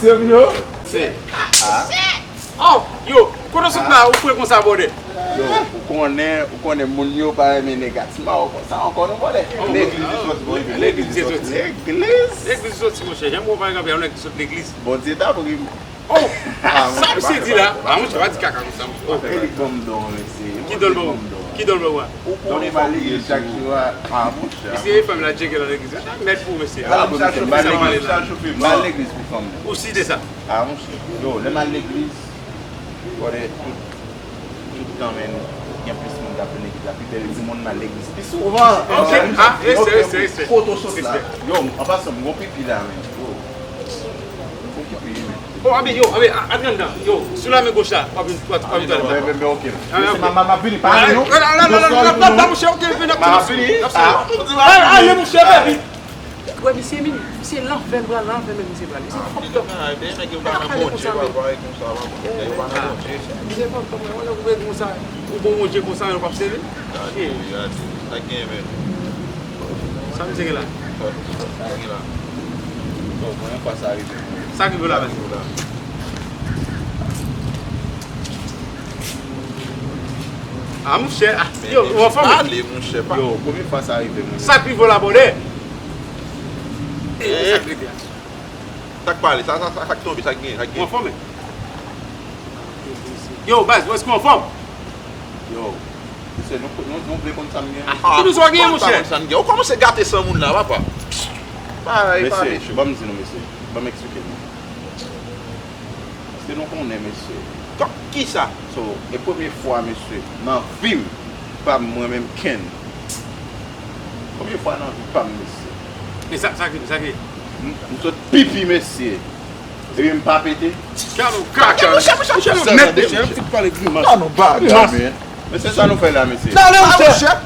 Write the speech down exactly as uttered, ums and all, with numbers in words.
Yo, se. Oh, yo, kote w sot la, ou fre konsa, bòdè? Yo, ou konnen, ou konnen moun yo pa renmen nèg atma w konsa ankò non, bòdè. Legliz li soti, bòdè. Legliz li soti. Legliz. Legliz li soti, monchè. Janm wè w pa gen yon nèg ki sot legliz. Bondye ta pri m. Oh, sa misye di la? Ah, monchè, pa di kaka konsa, monchè. Oh, Felix ban m don, mesye. Ki don l ban w? Ki don l ban w a? Ou konnen m al legliz chak jou a. Ah, monchè. Misye e fè m la tcheke nan legliz. Mèt pou mesye. Ah, monchè, m al legliz pou fanm. Ou si de sa? Ah, monchè. Yo, lè m al legliz, konnen tout, tout tan, men, gen plis moun k ap vin legliz la. Pi bèl di moun m al legliz pi souvan. Ok. Ah, respè, respè, respè. Kote w sot la? Yo, an pasan, m gon pipi la, men. Yo. Gon pipi, men. Oh, anben, yo, anben, a- antre anndan. Yo, sou la men goch la, w ap vin, w ap, w ap vin twalèt la. Men, men, men, ok. Ah, men, ok. M ap vini, pa ale, non. Non, non, non, non, non, non, monchè, ok, vin, n ap fini. M ap vini. N ap fini. Ah, ale, monchè, baby. Wè, misye vini. Misye lanfè, l pral lanfè, men misye pral. Misye fucked up. Misye pa nan Bondye, papa, e konsa, papa. Misye fucked up, men, wè, ou vle konsa, ou bon Bondye konsa, men ou p ap sere. Gade, gade. Sa gen, men. Sa misye gen la? Sa gen la. Bon, premye fwa sa rive. Sa k rive w la menm? Ah, monchè, ah, yo, ou anfòm? Ale, monchè, pa. Yo, premye fwa sa rive, monchè. Sa k rive w la, bòdè? E, sa k rive a? Sa k pale? Sa, sa, sa, sa k tonbe? Sa k gen? Sa k gen? Ou anfòm? Yo, baz, èske w anfòm? Yo, mesye, nou, nou, nou vle konn sa m gen? Ah, ki bezwen w gen, monchè? Ou kòmanse gate san moun la, papa. Mesye, ban m di nou, mesye. Ban m eksplike nou. Èske nou konnen, mesye? Kisa? So, e premye fwa, mesye, nan vi m, pa m, mwen menm, Ken. Premye fwa nan vi pa m, mesye. E sa, sa ki, sa ki? M, m sot pipi, mesye. Epi m pa pete. Kaka, monchè, monchè, monchè, nou nèt, mesye, m fin pale grimas. Nan nou bagay, men. Mesye, sa nou fè la, mesye? Nan, nan, monchè.